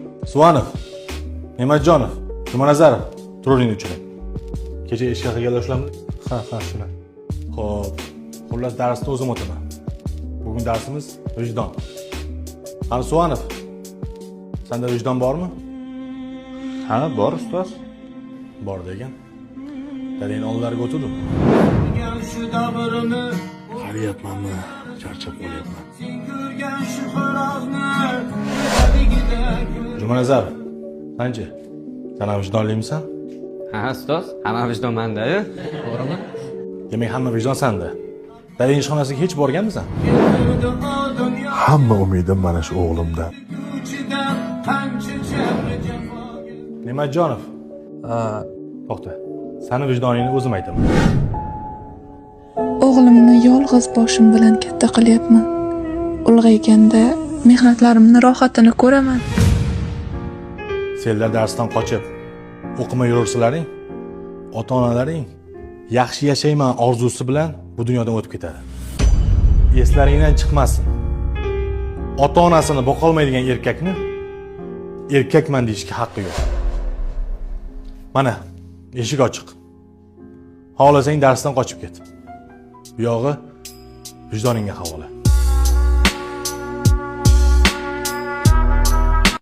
Suvanov, Ne'matjonov, Jumanazarov, turing uchiring. Kecha eshik qilganlar shularmi? Ha, shular. Xo'p, xullas, darsni o'zim o'taman. Bugun darsimiz vijdon. Qani, Suvanov, senda vijdon bormi? Ha, bor, ustoz. Bor degan. Dadangni oldilariga o'tirdim. Shu davrni. Qariyapmanmi? Charchab qolyapman. Sen ko'rgan shu xo'rozni. Jumanazarov, sanchi? San ham vijdonlimisan? Ha, ustoz, hamma vijdon manda-yu, to'g'rimi? Demak, hamma vijdon sanda. Dadang ishxonasiga hech borganmisan? Hamma umidim mana shu o'g'limdan. Qancha jabr jafoga. Ne'matjonov, to'xta. Sani vijdoningni o'zim aytaman. O'g'limni yolg'iz boshim bilan katta qilyapman. Ulg'ayganda mehnatlarimni rohatini ko'raman. Senlar darsdan qochib, o'qimay yuraversalaring, ota-onalaring yaxshi yashayman orzusi bilan bu dunyodan o'tib ketadi. Eslaringdan chiqmasin. Ota-onasini boqolmaydigan erkakni erkakman deyishga haqqi yo'q. Mana, eshik ochiq. Xohlasang, darsdan qochib ket. Bu yog'i vijdoningga havola.